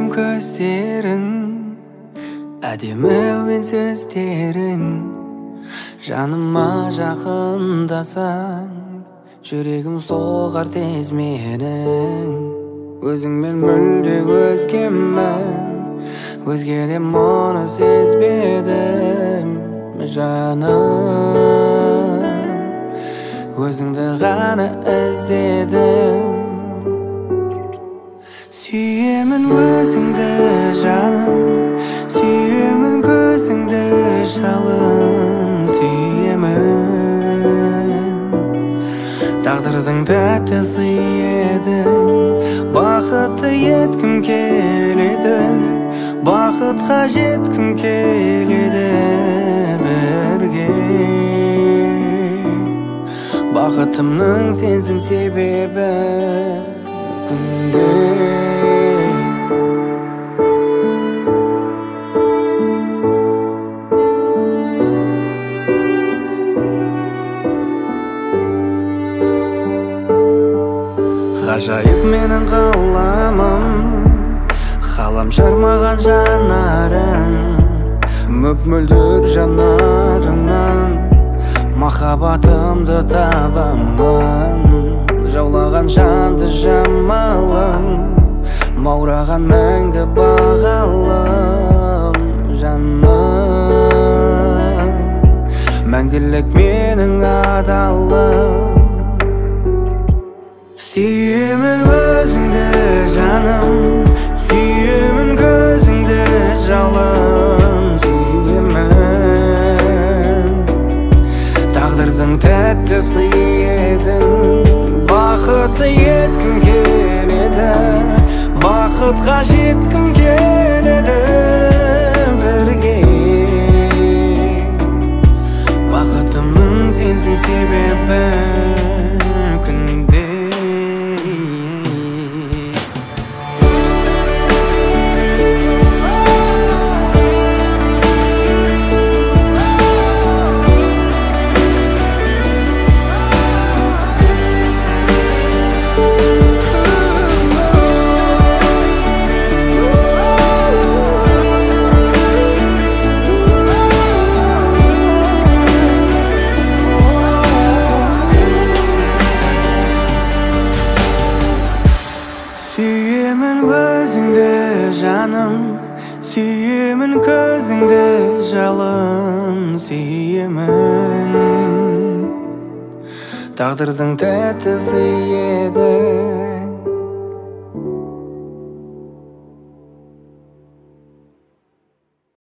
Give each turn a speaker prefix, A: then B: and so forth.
A: Сүйем көздерің, әдемі әуен сөздерің. Жаныма жақындасаң, жүрегім соғар тез менің. Өзіңмен мүлде өзгемін, өзгеде мұны сезбедім, жаным. Өзіңді ғана іздедім. Сүйемін өзіңді, жаным, сүйемін көзіңді, жалын, сүйемін. Тағдырдың тәтті сыйы едің, бақытты еткім келеді, бақытқа жеткім келеді бірге. Бақытымның сенсің себебі күнде. Ғажайып менің ғаламым, ғалам жармаған жанарың, мөп-мөлдір жанарыңнан махаббатымды табамын. Жаулаған жанды жамалың, баураған мәңгі бағалым, жаным. Мәңгілік менің адалым. Сүйемін өзіңді, жаным, сүйемін көзіңді, жалын, сүйемін. Тағдырдың тәтті сыйы едің, бақытты еткім келеді, бақытқа жеткім келеді бірге. Бақытымның сенсің себебі күнде. Сүйемін өзіңді, жаным, сүйемін көзіңді, жалын, сүйемін. Тағдырдың тәтті сыйы едің.